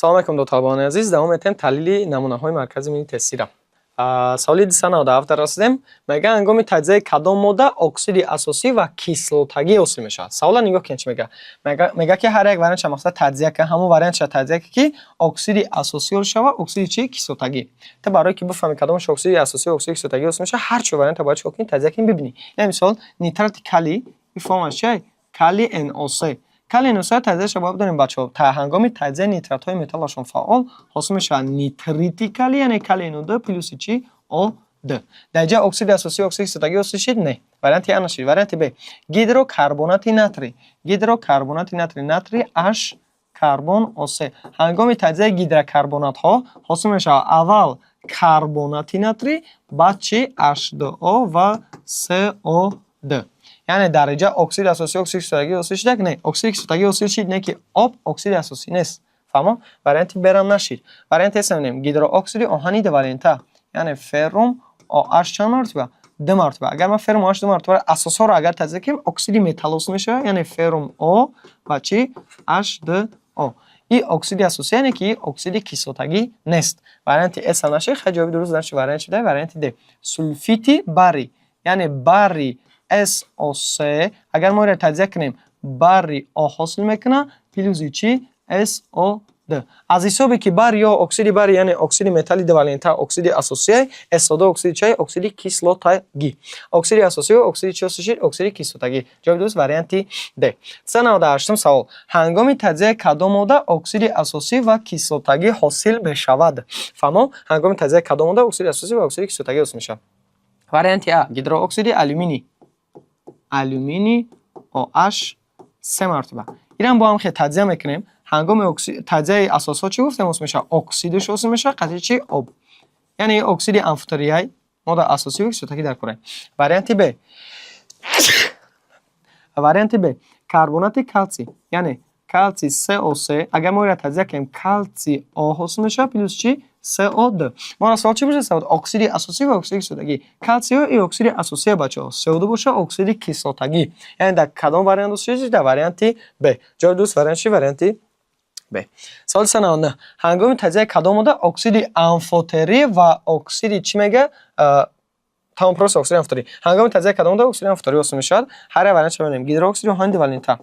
Салом алейкум, дӯсталабони азиз. Давом метаҳем таҳлили намунаҳои маркази миллии тестира. Саволи 297 расидем. Мегӯяд, ҳангоми таҷзияи кадом модда оксиди асосӣ ва кислотагӣ ҳосил мешавад? Савола нигоҳ кунед, чӣ мегӯяд. Мегӯяд, ки ҳар як вариантша мақсад таҷзия кун, ҳамон вариантша таҷзия кун, ки оксиди асосӣ ҳосил шавад, оксиди чӣ? Кислотагӣ. Ту барое ки бифаҳмӣ кадомаш оксиди асосӣ ва оксиди кислотагӣ ҳосил мешавад, ҳар чор вариантро бояд чӣ кор кунӣ? Таҷзия кунӣ, бибинӣ. Яъне, мисол, нитрати калий, ин формулаш чия? Калий NO3. Калий NO3 таҷзияшро бояд бидонем, бачаҳо. Ҳангоми таҷзияи нитратҳои металлашон фаъол ҳосил мешавад нитрити калий, яъне калий NO2 плюси чӣ? O2. Дар ҷои оксиди асосӣ оксиди кислотагӣ ҳосил шид? Не. Варианти А нашид. Варианти Б. Гидрокарбонати натрий. Гидрокарбонати натрий. Натрий H карбон O3. Ҳангоми таҷзияи гидрокарбонатҳо ҳосил мешавад аввал карбонати натрий, баъд чӣ? H2O ва CO2. Яъне дар инҷа оксиди асосӣ, оксиди кислотагӣ ҳосил шуда? Не. Оксиди кислотагӣ ҳосил шид, не ки об оксиди асосӣ нест. Фаҳмо? Варианти Б-рам нашид. Варианти С мебинем. Гидрооксиди оҳани дувалента. Яъне феррум OH чанд маротиба? Ду маротиба. Агар ман феррум OH ду маротиба асосҳоро агар таҷзия кунем, оксиди металл ҳосил мешавад, яъне феррум О ва чӣ? H2O. И оксиди асосӣ, яъне ки оксиди кислотагӣ нест. Варианти С ҳам нашид. Хай, ҷавоби дуруст значит вариант чида? Варианти Д. Сулфити барий. Яъне барий SO3, агар мо инро таҷзия кунем, барий О ҳосил мекунад, плюси чӣ? SO2. Аз ҳисобе ки барий ё оксиди барий, яъне оксиди металли дувалента, оксиди асосие, SO2 оксиди чӣ? Оксиди кислотагӣ. Оксиди асосӣ ва оксиди чӣ ҳосил шид? Оксиди кислотагӣ. Ҷавоби дуруст варианти Д. 398-ум савол. Ҳангоми таҷзияи кадом модда оксиди асосӣ ва кислотагӣ ҳосил мешавад? Фаҳмо? Ҳангоми таҷзияи кадом модда оксиди асосӣ ва оксиди кислотагӣ ҳосил мешавад? Варианти А. Гидрооксиди алюминий. Алюминий OH се маротиба. Инам бо ҳам хел таҷзия мекунем. Ҳангоми таҷзияи асосҳо чӣ гуфтем ҳосил мешавад? Оксидаш ҳосил мешавад, қатъи чӣ? Об. Яъне оксиди амфотерияй, модда асосӣ ва кислотагӣ дар кора. Варианти Б. Варианти Б. Карбонати калсий, яъне калсий CO3, агар мо инро таҷзия кунем, калсий О ҳосил мешавад плюс чӣ? CO2. Моро савол чӣ бошад? Оксиди асосӣ ва оксиди кислотагӣ. Калсий и оксиди асосие, бачаҳо. CO2 боша оксиди кислотагӣ. Яъне дар кадом вариант ҳосил шуд? Дар варианти Б. Ҷавоби дуруст вариант чӣ? Варианти Б. Саволи 399. Ҳангоми таҷзияи кадом модда оксиди амфотерӣ ва оксиди чӣ мега? Тамом, просто оксиди амфотерӣ. Ҳангоми таҷзияи кадом модда оксиди амфотерӣ ҳосил мешавад? Ҳар як вариантшо мебинем. Гидрооксиди оҳани дивалента.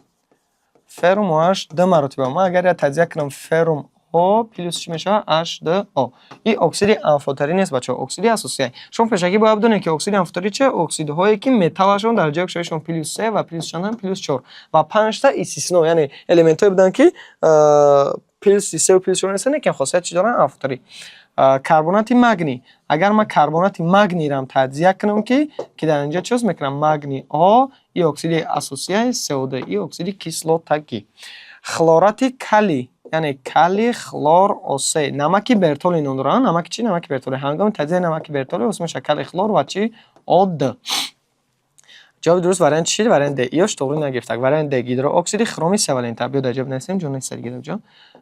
Феррум OH ду маротиба. Ман агар як таҷзия кунам, феррум О плюс чӣ мешавад? H2O. И оксиди амфотерӣ нест, бачаҳо, оксиди асосия. Шумо пешакӣ бояд бидонед, ки оксиди амфотерӣ чи? Оксидҳое, ки металлашон дар ҷои оксидашон плюс се ва плюс чанданд? Плюс чор. Ва панҷта истисно, яъне элементҳое буданд, ки плюси се плюс чор нестанд, лекин хосияти чӣ доранд? Амфотерӣ. Карбонати магний. Агар ман карбонати магнийрам таҷзия кунам, ки дар инҷо чӣ ҳосил мекунам? Магний О, и оксиди асосия, CO2, и оксиди кислотагӣ. Хлорати калий, яъне калий хлор О3, намаки Бертолле ном доранд. Намаки чӣ? Намаки Бертолле. Ҳангоми таҷзияи намаки Бертолле ҳосил мешавад калий хлор ва чӣ? О2. Ҷавоби дуруст вариант чӣ? Вариант Д. Иёш тоғрӣ нагирифтак. Вариант Д. Гидрооксиди хроми севалента. Биё, дар ҷавоб нависем, ҷо нест гидроҷон.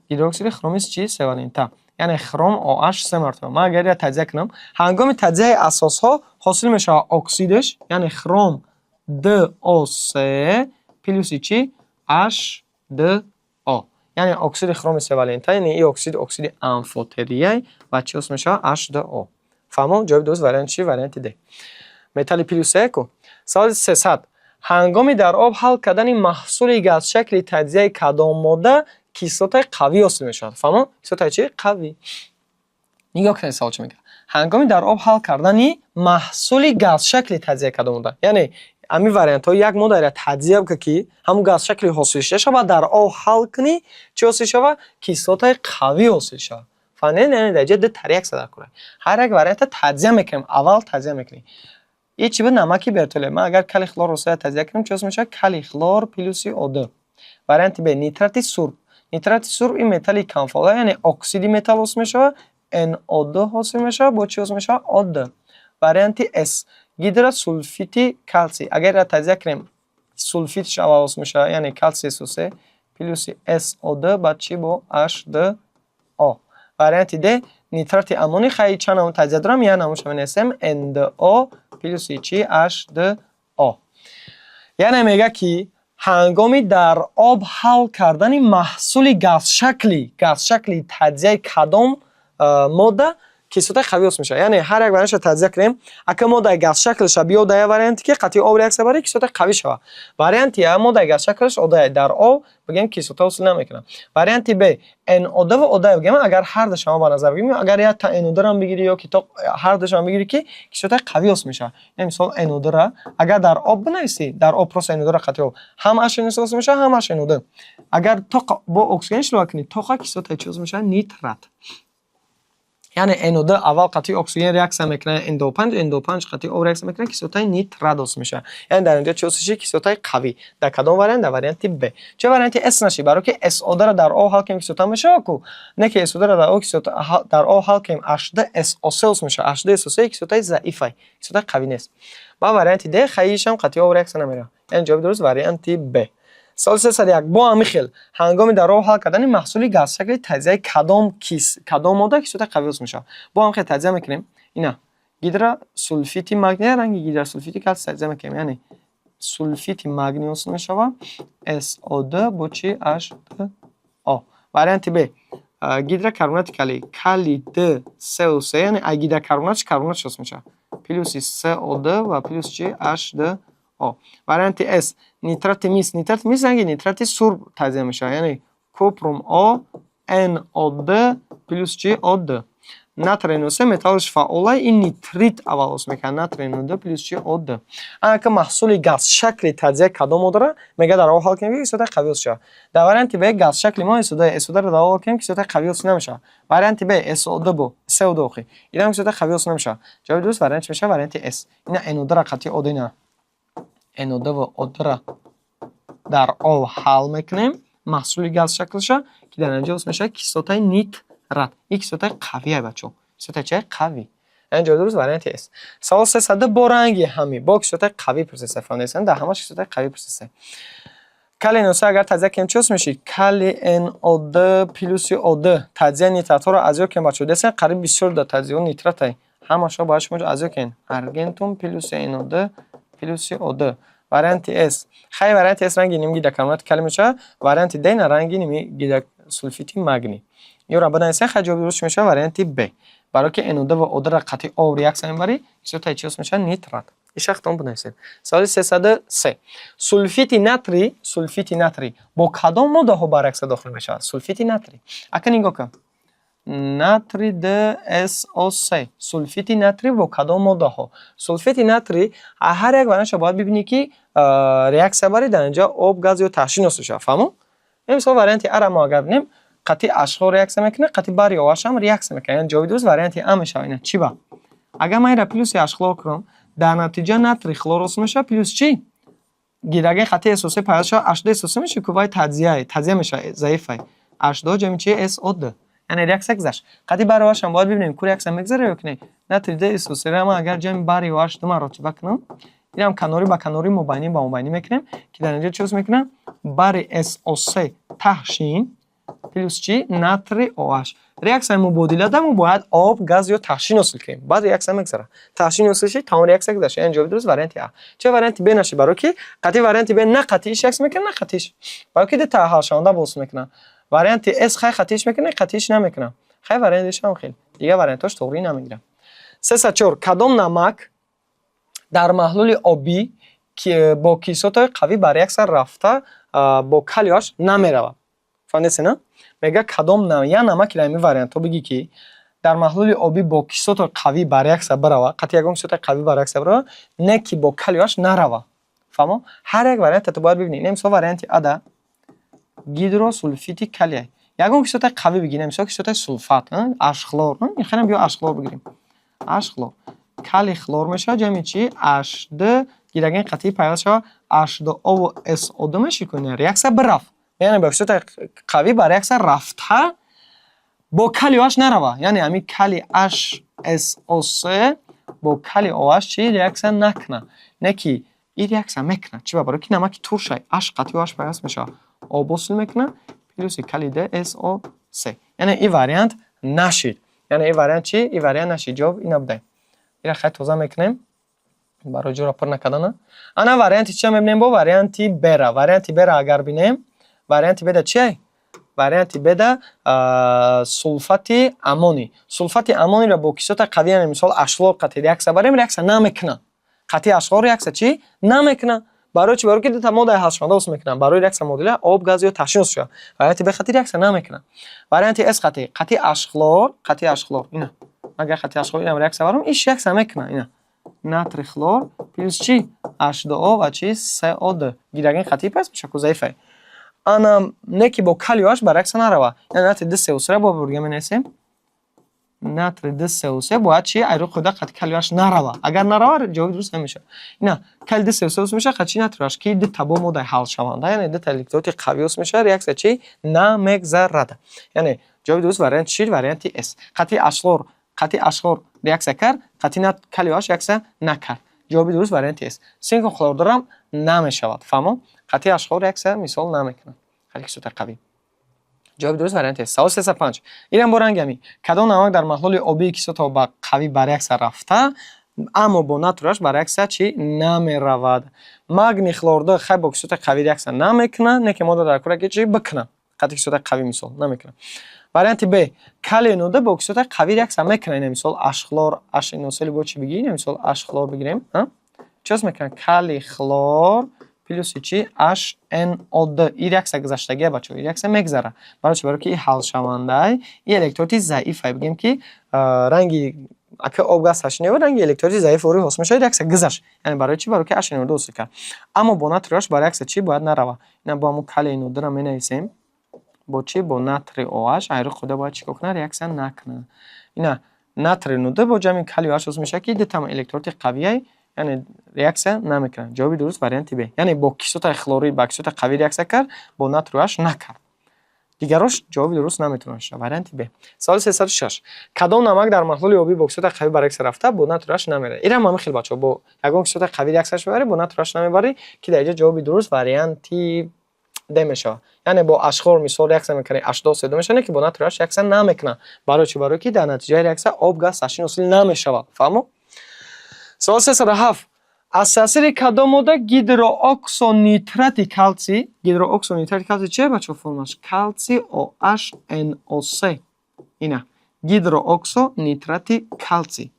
Гидрооксиди хроми чӣ? Севалента. Яъне хром OH се маротиба. Ман агар я таҷзия кунам, ҳангоми таҷзияи асосҳо ҳосил мешавад оксидаш, яъне хром 2 O3 плюси чӣ? H2O. Яъне оксиди хроми севалента, яъне и оксид оксиди амфотерияй ва чӣ ҳосил мешавад? H2O. Фаҳмо? Ҷавоби дуруст вариант чӣ? Варианти Д. Металли плюс се ку. Саволи 300. Ҳангоми дар об ҳал кардани маҳсули газшакли таҷзияи кадом модда кислотаи қавӣ ҳосил мешавад? Фаҳмо? Кислотаи чӣ? Қавӣ. Нигоҳ кунед, савол чӣ мегӯяд. Ҳангоми дар об ҳал кардани маҳсули газшакли таҷзияи кадом модда, яъне ҳамин вариантҳо як моддаро таҷзия бикун, ки ҳамун газшакли ҳосил шуда шавад, дар об ҳал кунӣ, чӣ ҳосил шавад? Кислотаи қавӣ ҳосил шавад. Фаҳмидед? Яъне дар ҷои ду реаксия дар кора. Ҳар як вариантро таҷзия мекунем. Аввал таҷзия мекунем. И чӣ буд? Намаки Бертолле. Ман агар калий хлорро соя таҷзия кунам, чӣ ҳосил мешавад? Калий хлор плюси О2. Варианти Б. Нитрати сурб. Нитрати сурб ин металли камфаъола, яъне оксиди металл ҳосил мешавад, NO2 ҳосил мешавад, бо чӣ ҳосил мешавад? О2. Варианти С. Гидросулфити калсий. Агар инро таҷзия кунем, сулфитш аввал ҳосил мешавад, яъне калсий SO3 плюси SO2, баъд чӣ? Бо H2O. Варианти Д. Нитрати аммоний. Хай, чанд намуд таҷзия дорам? Як намудша менависем: N2O плюси чӣ? H2O. Яъне мегӯяд, ки Ҳангоми дар об ҳал кардани маҳсули газшакли таҷзияи кадом модда кислотаи қавӣ ҳосил мешавад? Яъне ҳар як вариантшро таҷзия кунем. Ака, моддаи газшаклша биё дар як варианте, ки қатъи об реаксия барад, кислотаи қавӣ шавад. Варианти А, моддаи газшаклаш одае, дар об бигем, кислота ҳосил намекунад. Варианти Б, НО ва одае. Бигем, агар ҳар душама ба назар бигирем, агар як та НО-ам бигирӣ ё ки то ҳар душама бигирӣ, ки кислотаи қавӣ ҳосил мешавад. Яъне, мисол, НО-ра агар дар об бинависӣ, дар об просто НО-ра қатъи об ҳам HNO ҳосил мешавад, ҳам HNO. Агар то бо оксиген илова кунӣ, тоқа кислотаи чӣ ҳосил мешавад? Нитрат. Яъне NO2 аввал қатъи оксиген реаксия мекунад, NO5, NO5 қатъи об реаксия мекунад, кислотаи нитрат ҳосил мешавад. Яъне дар инҷо чӣ ҳосил шид? Кислотаи қавӣ. Дар кадом вариант? Дар варианти Б. Чӣ варианти С нашид? Барои ки SO2-ро дар об ҳал кунем, кислота мешавад ку? Не ки SO2-ро дар об кислота дар об ҳал кунем, H2SO3 ҳосил мешавад. H2SO3 кислотаи заифай, кислотаи қавӣ нест. Ба варианти Д хаишам қатъи об реаксия намеравад. Яъне ҷавоби дуруст варианти Б. Саволи 301 бо ҳамин хел: ҳангоми дар об ҳал кардани маҳсули газшакли таҷзияи кадом модда кислотаи қавӣ ҳосил мешавад? Бо ҳамин хел таҷзия мекунем. Ина, гидросулфити магний, ранги гидросулфити калсий таҷзия мекунем, яъне сулфити магний ҳосил мешавад, SO2 бо чи? H2O. Варианти Б, гидрокарбонати калий, калий д CO3, яъне ай гидрокарбонат карбонат ҳосил мешавад, плюси CO2 ва плюс чи? H2O. Варианти С, нитрати мис. Нитрати мис ранги нитрати сурб таҷзия мешавад, яъне купрум О NO2 плюс чи? O2. Натрий NO3 металлаш фаъолай, ин нитрит аввал ҳосил мекунад, натрий NO2 плюс чи? O2. Анака, маҳсули газшакли таҷзия кадом моддара мега дар об ҳал кунем, ки кислотаи қавӣ ҳосил шавад? Дар варианти Б газшакли мо SO2, SO2-ро дар об ҳал кунем, кислотаи қавӣ ҳосил намешавад. Варианти Б SO2 бо CO2 охи инам кислотаи қавӣ ҳосил намешавад. Ҷавоби дуруст вариант чӣ мешавад? Варианти С. Ина, NO2-ра қатъи O2, ина NO2 ва O2-ра дар об ҳал мекунем, маҳсули газшаклша, ки дар натиҷа ҳосил мешавад кислотаи нитрат. Ин кислотаи қавие, бачаҳо, кислотаи чи? Қавӣ. Яъне ҷавоби дуруст варианти С. Савол 300 бо ранги ҳами бо кислотаи қавӣ пурсиста. Фаҳмидастан, дар ҳамаш кислотаи қавӣ пурсиста. Калий NO3 агар таҷзия кунем, чӣ ҳосил мешавад? Калий NO2 плюси O2. Таҷзияи нитратҳоро аз ёд кунем, бачаҳо. Десен, қариб бисёр дар таҷзияҳо нитратай, ҳамашро бояд шумо аз ёд кунед. Аргентум плюси NO2 плюси O2. Варианти С, хай, варианти С ранги ними гидрокарбонати калий мешавад. Варианти Д на ранги ними гидросулфити магний. Ёра бинависем. Хай, ҷавоби дуруст чӣ мешавад? Варианти Б. Барои ки NO2 ва O2-ро қатъи об реаксия мебарӣ, кислотаи чӣ ҳосил мешавад? Нитрат. Ишахтон бинависед. Саволи 303: сулфити натрий, сулфити натрий бо кадом моддаҳо ба реаксия дохил мешавад? Сулфити натрий, ака, нигоҳ кун, натрий DSO3, сулфити натрий бо кадом моддаҳо? Сулфити натрий ҳар як вариантша бояд бибинӣ, ки реаксия барӣ, дар инҷа об, газ ё таҳшин ҳосил шавад. Фаҳмо? Мисол, варианти Ара мо агар бинем, қатъи ашхор реаксия мекунад, қатъи бари OH ҳам реаксия мекунад. Яъне ҷавоби дуруст варианти А мешавад. Ина чӣ ба? Агар ман инро плюси ашхлор кунам, дар натиҷа натрий хлор ҳосил мешавад, плюс чӣ? Гидроген қатъи SO3 пайдо шавад, H2SO3 мешавад, ки вай таҷзия мешавад, заифай. H2 ҷамъи чи? SO2. Яъне реаксия гузашт. Қатъи бари OH ҳам бояд бибинем, ку реаксия мегузара ё ки не. Натрий DSO3 ман агар ҷамъи бари OH ду маротиба кунам, инам канорӣ ба канорӣ, мобайнӣ ба мобайнӣ мекунем, ки дар инҷо чӣ ҳосил мекунам? Бари SO3 таҳшин плюс чӣ? Натрий OH. Реаксияи мубодила мо бояд об, газ ё таҳшин ҳосил кунем, баъд реаксия мегузарад. Таҳшин ҳосил шид, тамом, реаксия гузашт. Яъне ҷавоби дуруст варианти А. Ча варианти Б нашид? Барои ки қатъи варианти Б на қатъиш реаксия мекунад, на қатъиш, барои ки дута ҳалшаванда ҳосил мекунад. Варианти С, хай, қатъиш мекунад, қатъиш намекунад. Хай, варианти ҳам хел, дигар вариантҳош тоғрӣ намегирам. 304: кадом намак дар маҳлули обӣ бо кислотаи қавӣ ба реаксия рафта, бо калий OH намеравад? Фаҳмидед, на? Мега, кадом як намаки дар ҳамин вариантҳо бигӣ, ки дар маҳлули обӣ бо кислотаи қавӣ ба реаксия баравад, қатъи ягон кислотаи қавӣ ба реаксия баравад, не ки бо калий OH наравад. Фаҳмо? Ҳар як варианта ту бояд бибинӣ. Мисол, варианти Ада гидросулфити калий. Ягон кислотаи қавӣ бигирем, мисол, кислотаи сулфат, ашхлор. Мехоҳем, биё ашхлор бигирем. Ашхлор калий хлор мешавад, ҷамъи чи? H2 гидроген қатъӣ пайваст шавад, H2O SO2 мешикунад, реаксия бирафт. Яъне ба кислотаи қавӣ ба реаксия рафта, бо калий OH нарава. Яъне ҳамин калий HSO3 бо калий OH чи реаксия накунад, не ки ин реаксия мекунад. Чи ба? Барои ки намаки туршай, H қатъи OH пайваст мешавад, об ҳосил мекунад, плюси калий д SO3. Яъне ин вариант нашид. Яъне ин вариант чи? Ин вариант нашид. Ҷавоб ина будай. Ира хай тоза мекунем. Барои ҷоро пур накардана. Ана варианти чия мебинем? Бо варианти бера. Варианти бера агар бинем, варианти беда чия? Варианти беда сулфати аммоний. Сулфати аммонийро бо кислота қавӣ, яъне мисол HCl қати реаксия барем, реаксия намекунад. Қати HCl реаксия чӣ? Намекунад. Барои чӣ? Барои ки дута моддаи ҳалшаванда ҳосил мекунад. Барои реаксия моддила об, газ ё таҳшин ҳосил шавад. Варианти б қати реаксия намекунад. Варианти с қати HCl, қати HCl ина. Агар қати HCl инам реаксия барам, иш реаксия мекунад, ина. Натрий хлор плюс чӣ? H2O ва чӣ? CO2. Гидроген қати пас мешавад, ку заифае. Ана не ки бо калий OH ба реаксия нарава. Яъне натрий ду CO3 бо бурга менависем. Натрий ду CO3 бояд чи? Айрӯ қоида қати калий OH нарава. Агар нарава, ҷавоби дуруст намешавад. Ина калий ду CO3 ҳосил мешавад, қати натрий OH, ки дута бо моддаи ҳалшаванда, яъне дута электролити қавӣ ҳосил мешавад, реаксия чӣ? Намегзарад. Яъне ҷавоби дуруст варианти чӣ? Варианти С. Қати HCl, қати HCl реаксия кард, қати калий OH реаксия накард. Ҷавоби дуруст варианти С. Синк хлордорам намешавад. Фаҳмо? Қати HCl реаксия мисол намекунад. Қати кислота қавӣ. Ҷавоби дуруст варианти С. Савол 305. Инам бо ранги ҳамин. Кадом намак дар маҳлули обии кислота ба қавӣ ба реаксия рафта, аммо бо натрий OH ба реаксия чӣ? Намеравад. Магний хлордор хай бо кислота қавӣ реаксия намекунад, не ки модда дар кора ки чӣ бикунад. Қати кислота қавӣ мисол намекунад. Варианти Б. Калий НО бо кислота қавӣ реаксия мекунад. Ина мисол HCl, HNO3 бо чӣ бигирем? Мисол HCl бигирем, чӣ ҳосил мекунад? Калий хлор плюси чӣ? HNO2. Ин реаксия гузаштагия, бачаҳо, ин реаксия мегзара. Барои чӣ? Барои ки ин ҳалшавандай, ин электролити заифай. Бигем ки ранги ака об, газ, ҳашнео ранги электролити заиф ворид ҳосил мешавад, реаксия гузашт. Яъне барои чӣ? Барои ки HNO2 ҳосил кард. Аммо бо натрий OH ба реаксия чӣ бояд нарава. Ина бо ҳамун калий NO2-ро менависем. Бо чӣ? Бо натрий OH айрӯ худа бояд чӣ кор кунад? Реаксия накунад. Ина натрий NO2 бо ҷамъи калий OH ҳосил мешавад, ки дутама электролити қавияй, яъне реаксия намекунад. Ҷавоби дуруст варианти Б. Яъне бо кислотаи хлорид ба кислотаи қавӣ реаксия кард, бо натрий OH накард. Дигарош ҷавоби дуруст наметавонад шавад. Варианти Б. Саволи 306. Кадом намак дар маҳлули обӣ бо кислотаи қавӣ ба реаксия рафта, бо натрий OH намерад? Инам ҳамин хел, бачаҳо, бо ягон кислотаи қавӣ реаксияш мебарӣ, бо натрий OH намебарӣ, ки дар инҷа ҷавоби дуруст варианти Д мешавад. Яъне бо HCl мисол реаксия мекунӣ, H2CO3 мешавад, не ки бо натрий OH реаксия намекунад. Барои чӣ? Барои ки дар натиҷаи реаксия об, газ, таҳшин ҳосил намешавад. Фаҳмо? Савол 307. Аз таъсири кадом модда гидрооксонитрати калсий, гидрооксонитрати калсий чия, бачаҳо, формулаш? Калсий OH NO3. Ина гидрооксонитрати калсий.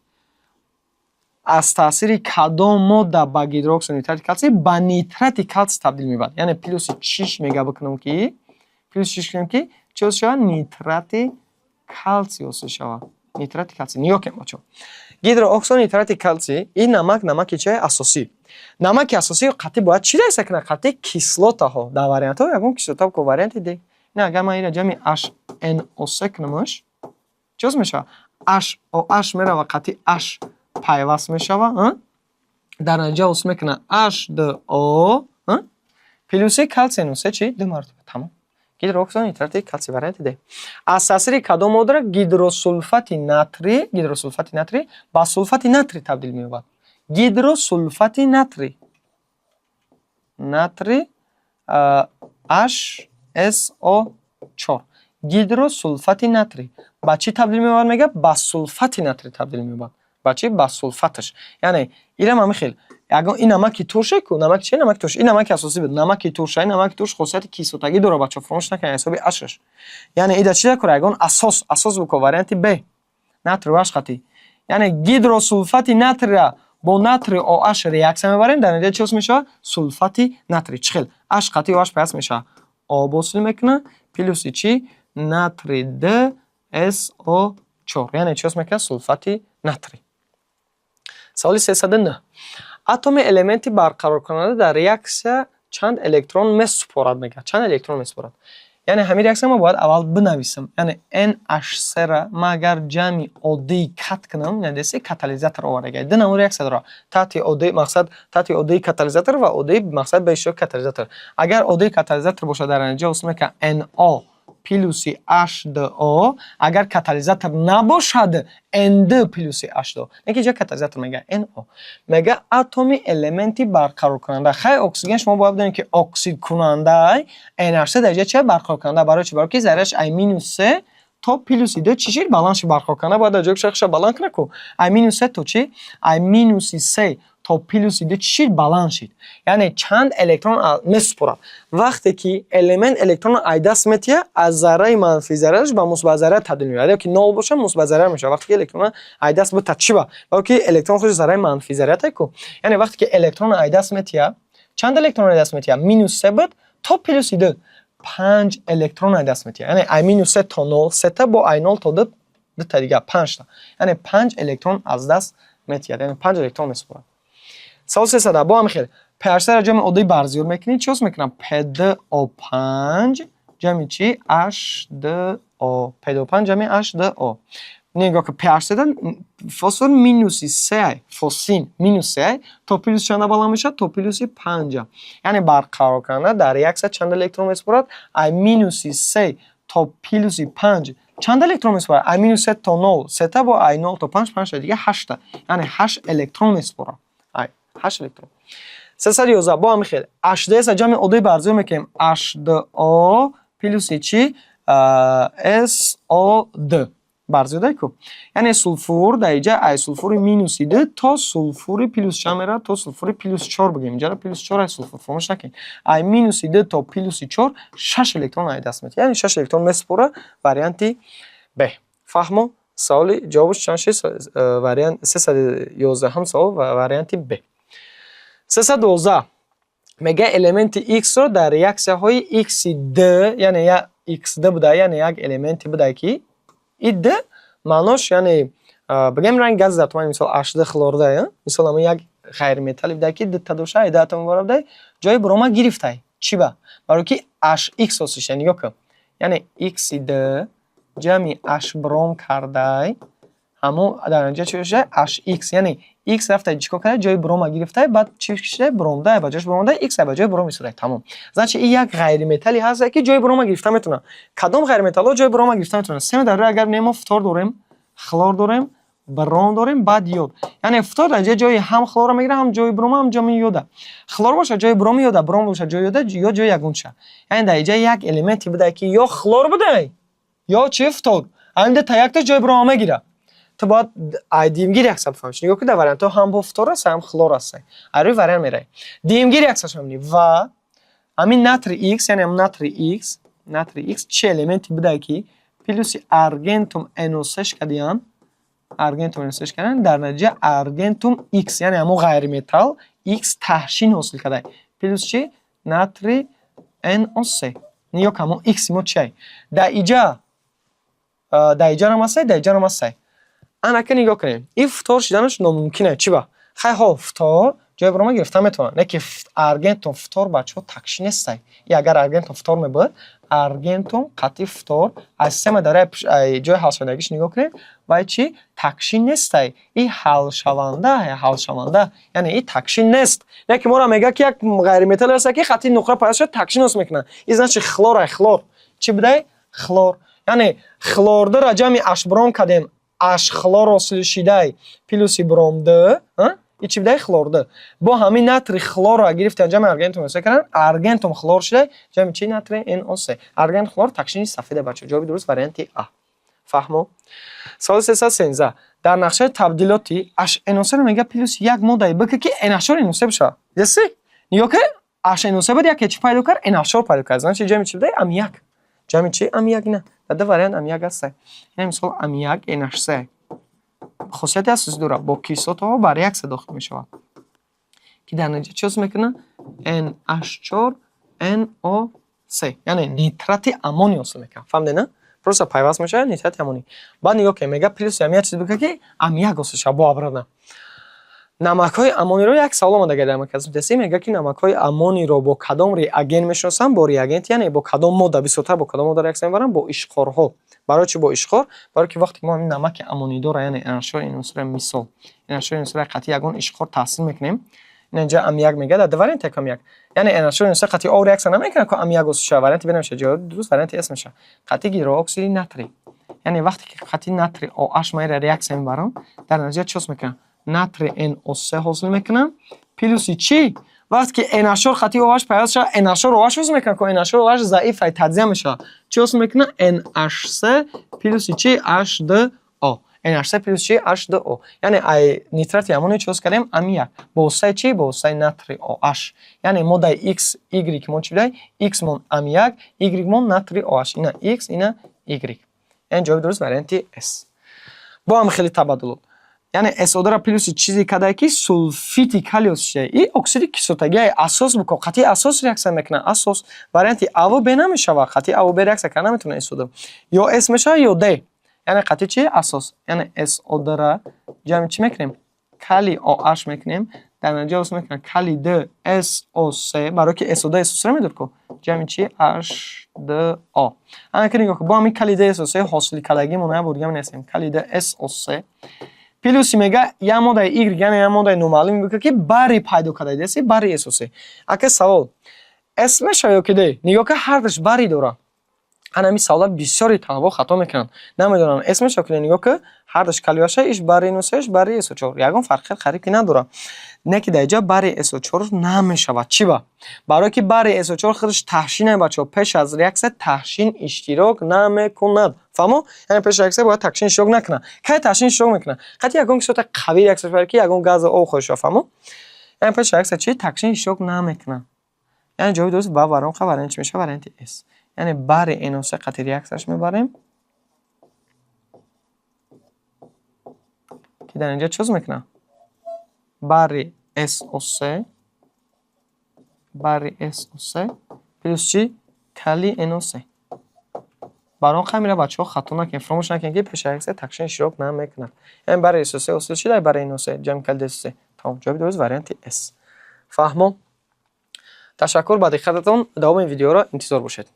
Аз таъсири кадом модда ба гидрооксонитрати калсий ба нитрати калсий табдил меёбад? Яъне плюси чиш мега бикунам ки, плюс чиш кунем ки чӣ ҳосил шавад? Нитрати калсий ҳосил шавад. Нитрати калсий. Нигоҳ кунед, бачаҳо. Гидрооксонитрати калсий ин намак, намаки чия? Асосӣ. Намаки асосӣ қатъи бояд чӣ реаксия кунад? Қатъи кислотаҳо. Дар вариантҳо ягон кислота ко варианти Д. Ина агар ман инро ҷамъи HNO3 кунамаш, чӣ ҳосил мешавад? HOH мерава, қатъи H пайваст мешавад, дар натиҷа ҳосил мекунад H2O плюси калсий NO3 чӣ? Ду маротиба. Тамом. Гидрооксонитрати калсий варианти Д. Аз таъсири кадом модда гидросулфати натрий, гидросулфати натрий ба сулфати натрий табдил меёбад? Гидросулфати натрий. Натрий HSO4. Гидросулфати натрий ба чӣ табдил меёбад, мега? Ба сулфати натрий табдил меёбад. Ба чӣ? Ба сулфаташ. Яъне инам ҳамин хел. Ягон ин намаки турше ку, намаки чи? Намаки турш. Ин намаки асосӣ буд. Намаки турш, ин намаки турш хосияти кислотагӣ дорад, бачаҳо, фаромӯш накунед, ҳисоби H-аш. Яъне ида чӣ дакора? Ягон асос, асос буко варианти Б. Натрий OH қатӣ. Яъне гидросулфати натрийра бо натрий OH реаксия мебарем, дар натиҷа чӣ ҳосил мешавад? Сулфати натрий. Чӣ хел? H қатӣ OH пайваст мешавад. Об ҳосил мекунад, плюси чӣ? Натрий Д SO4. Яъне чӣ ҳосил мекунад? Сулфати натрий. Саволи 309. Атоми элементи барқароркунанда дар реаксия чанд электрон месупорад, мегӯяд. Чанд электрон месупорад? Яъне ҳамин реаксия мо бояд аввал бинависам. Яъне NH3-ра ман агар ҷамъи оддии кат кунам, яъне деси катализатор оварда. Ду намуди реаксия дорад. Таҳти оддии мақсад, таҳти оддии катализатор ва оддии мақсад ба иштироки катализатор. Агар оддии катализатор бошад, дар натиҷа ҳосил мекунад NO плюси H2O, агар катализатор набошад, N2 плюси H2O. Не ки ҷа катализатор мега NO. Мега атоми элементи барқароркунанда. Хай, оксиген шумо бояд бидонед, ки оксидкунанда, NH3 дар ҷа чи барқароркунанда. Барои чӣ? Барои ки зарраш ай минус се то плюси ду чӣ шид? Баланд шид. Барқароркунанда бояд дар ҷои худаш баланд кунад ку. Ай минус се то чӣ? Ай минуси се То плюси ду чӣ шид? Баланд шид. Яъне чанд электрон месупорад. Вақте ки элемент электронро аз даст метиҳад, аз зарраи манфии зарраш ба мусбат зарра табдил меёбад. Ё ки нол бошад, мусбат зарра мешавад. Вақте ки электронро аз даст битад, чӣ ба? Барои ки электрон худи зарраи манфии зарра ку. Яъне вақте ки электронро аз даст метиҳад, чанд электронро аз даст метиҳад? Минус се буд то плюси ду, панҷ электрон аз даст метиҳад. Яъне ай минус се то нол сета, бо ай нол то ду дута дига, панҷта. Яъне панҷ электрон аз даст метиҳад, яъне панҷ электрон месупорад. Савол 300 бо ҳамин хел pH ро ҷамъи оддии барзиёд мекунӣ, чӣ ҳосил мекунам? P2O5 ҷамъи чӣ? H2O. P2O5 ҷамъи H2O. Нигоҳ кун, pH фосфор минуси се, фосфин минус се то плюс чанда баланд мешавад? То плюси панҷа. Яъне барқароркунанда дар реаксия чанд электрон месупорад? Ай минуси се то плюси панҷ чанд электрон месупорад? Ай минус се то нол сета, бо ай нол то панҷ панҷта дига, ҳашта. Яъне ҳашт электрон месупорад. Ай ҳашт электрон. 311 бо ҳамин хел H2S ҷамъи оддии барзиёд мекунем, H2O плюси чӣ? SO2 барзиёдай ку. Яъне сулфур дар инҷа ай сулфури минуси ду то сулфури плюс чанд меравад? То сулфури плюс чор бигем. Инҷаро плюс чор ай сулфур, фаромӯш накунед. Ай минуси ду то плюси чор шаш электрон ай даст метиҳад, яъне шаш электрон месупорад, варианти Б. Фаҳмо? Саволи ҷавобаш чанд шид? Вариант 311-ҳам савол ва варианти Б. 312 мега: элементи X-ро дар реаксияҳои X-д, яъне як X-д буда, яъне як элементе буда, ки и д маънош, яъне бигем, ранги газ дар тумани, мисол, H2 хлорда, мисол, ҳамон як ғайриметалле буда, ки дута дошта, ай ду атом иборат буда, ҷои брома гирифтай. Чӣ ба? Барои ки HX ҳосил шуда. Нигоҳ кун, яъне X-д ҷамъи H бром кардай, ҳамон дар натиҷа чӣ шуда? HX. Яъне X рафта чӣ кор карда? Ҷои брома гирифтай. Баъд чӣ шуда? Бромда ба ҷош бромда, X ба ҷои бром истодай, тамом. Значит, ин як ғайриметалле ҳаст, ки ҷои брома гирифта метавонад. Кадом ғайриметаллҳо ҷои брома гирифта метавонанд? Сема дар рӯи агар мо фтор дорем, хлор дорем, бром дорем, баъд йод. Яъне фтор дар ҷои ҳам хлорро мегирад, ҳам ҷои брома, ҳам ҷои йода. Хлор бошад, ҷои броми йода, бром бошад, ҷои йода, ё ҷои ягонча. Яъне дар инҷа як элементе буда, ки ё хлор будай, ё чи? Фтор. Ҳамин дута якта ҷои брома мегирад. Ту бояд ай дуюмги реаксия бифаҳмиш. Нигоҳ кун, дар вариантҳо ҳам бо фтор аст, ҳам хлор аст. Ай рӯи вариант меравӣ, дуюмги реаксияш мебинӣ. Ва ҳамин натрий X, яъне ҳам натрий X, натрий X чӣ элементе буда, ки плюси аргентум NO3 кардиян, аргентум NO3 кардан, дар натиҷа аргентум X, яъне ҳамон ғайриметалл X таҳшин ҳосил карда, плюс чӣ? Натрий NO3. Нигоҳ кун, ҳамон X мо чиай? Дар иҷа, дар иҷарам ҳастай, дар иҷарам ҳастай. Анака нигоҳ кунем, ин фтор шиданаш номумкин аст. Чӣ ба? Хай, ҳо, фтор ҷои брома гирифта метавонад, не ки аргентум фтор, бачаҳо, такшин нестай. И агар аргентум фтор мебуд, аргентум қатъи фтор аз система дар ҷои ҳалшавандагиш нигоҳ кунед, вай чӣ? Такшин нестай, и ҳалшаванда, ҳалшаванда, яъне и такшин нест. Не ки моро мегӯяд, ки як ғайриметалл аст, ки хати нуқра пайдо шуд, такшин ҳосил мекунад. И значит, хлор. Хлор чӣ будай? Хлор. Яъне хлордура ҷамъи H бром кардем, H хлор ҳосил шидай, плюси бромд, и чӣ будай? Хлорд. Бо ҳамин натрий хлорро гирифтан, ҷамъи аргентум ҳосил кардан, аргентум хлор шидай, ҷамъи чӣ? Натрий NO3. Аргент хлор такшини сафеда, бача. Ҷавоби дуруст варианти А. Фаҳмо? Саволи 313: дар нақшаи табдилоти HNO3 мега плюс як моддаи бк, ки NH4 NO3 бишавад. Деси, нигоҳ кунед, HNO3 буд, яке чӣ пайдо кард? NH4 пайдо кард. Значит, ҷамъи чӣ будай? Аммиак. Ҷамъи чӣ? Аммиак. На, дар ду вариант аммиак ҳаста. Ина, мисол, аммиак NH3 хосияти асосӣ дорад, бо кислотаҳо ба реаксия дохил мешавад, ки дар натиҷа чӣ ҳосил мекунад? NH4 NO3, яъне нитрати аммоний ҳосил мекунад. Фаҳмидед, на? Просто пайваст мешавад, нитрати аммоний. Баъд нигоҳ кунед, мега плюси аммиак чиз бикунад, ки аммиак ҳосил шавад. Бо обратно намакҳои аммонийро як савол омада дар маркази тестӣ, мега, ки намакҳои аммонийро бо кадом реагент мешиносанд? Бо реагент, яъне бо кадом модда, бисёртар бо кадом модда реаксия мебаранд? Бо ишқорҳо. Барои чӣ бо ишқор? Барои ки вақте ки мо ҳамин намаки аммонийдора, яъне NH4 NO3, мисол, NH4 NO3 қатъи ягон ишқор таъсир мекунем, инҷа аммиак мега, дар ду вариант як аммиак, яъне NH4 NO3 қатъи об реаксия намекунад, ки аммиак ҳосил шавад. Варианти Б намешавад. Ҷавоби дуруст варианти С мешавад, қатъи гидрооксиди натрий. Яъне вақте ки қатъи натрий OH ма инро реаксия мебарам, дар натиҷа чӣ ҳосил мекунам? Натрий NO3 ҳосил мекунам. Плюси чӣ? Вақте ки NH4 қатъи OH пайваст шавад, NH4 OH ҳосил мекунад, ки NH4 OH заиф таҷзия мешавад. Чӣ ҳосил мекунад? NH3 плюси чӣ? H2O. NH3 плюс чи? H2O. Яъне ай нитрати аммоний чӣ кардем? Аммиак. Бо воситаи чӣ? Бо воситаи натрий OH. Яъне моддаи X, Y мо чӣ будай? X мон аммиак, Y мон натрий OH. Ина X, ина Y. Яъне ҷавоби дуруст варианти S. Бо ҳам хеле табаддулот. Яъне SO2-ра плюси чизе кардае, ки сулфити калий шуда. И оксиди кислотагии асос буко, қатъи асос реаксия мекунад. Асос варианти А ва Б намешавад. Қатъи А ва Б реаксия карда наметавонад SO2. Ё S мешавад, ё D. Яъне қатъи чи? Асос. Яъне SO2-ра ҷамъи чӣ мекунем? Калий OH мекунем. Дар натиҷа ҳосил мекунад калий 2 SO3, барои ки SO2 SO3 медод ку. Ҷамъи чи? H2O. Ана ки нигоҳ кун, бо ҳамин калий 2 SO3 ҳосил кардагимон як бор дига менависем. Калий 2 SO3 плюси мега як моддаи Y, яъне як моддаи номаълум мебошад, ки барий пайдо карда, деси барий SO3. Ака, савол: S мешавад ё ки D? Нигоҳ кун, ҳардуш барий дорад. Ана ҳамин савола бисёри талабо хато мекунанд. Намедонанд S мешавад ки D. Нигоҳ кун, ҳардуш калий бошад, иш барий NO3, иш барий SO4. Ягон фарқият қариб ки надорад. Не ки дар инҷа барий SO4 намешавад. Чӣ ба? Барое ки барий SO4 худаш таҳшин, бачаҳо, пеш аз реаксия таҳшин иштирок намекунад. Фаҳмо? Яъне пеш аз реаксия бояд таҳшин иштирок накунад. Кай таҳшин иштирок мекунад? Қатъи ягон кислота қавӣ реаксия шавад, ки ягон газу об хоҳад шуд, фаҳмо? Яъне пеш аз реаксия чӣ? Таҳшин иштирок намекунад. Яъне ҷавоби дуруст ба варонқа вариант чӣ мешавад? Варианти S. Яъне барий NO3 қатъи реаксияш мебарем, ки дар инҷа чӣ мекунад? Барий SO3, барий SO3 плюс чӣ? Калий NO3. Бар он ҳамира, бачаҳо, хато накунед, фаромӯш накунед, ки пеш аз реаксия таҳшин иштирок намекунад. Яъне барий SO3 ҳосил шуда, барий NO3 ҷамъи калий SO3. Тамом, ҷавоби дуруст варианти S. Фаҳмо? Ташаккур ба диққататон. Давоми видеоро интизор бошед.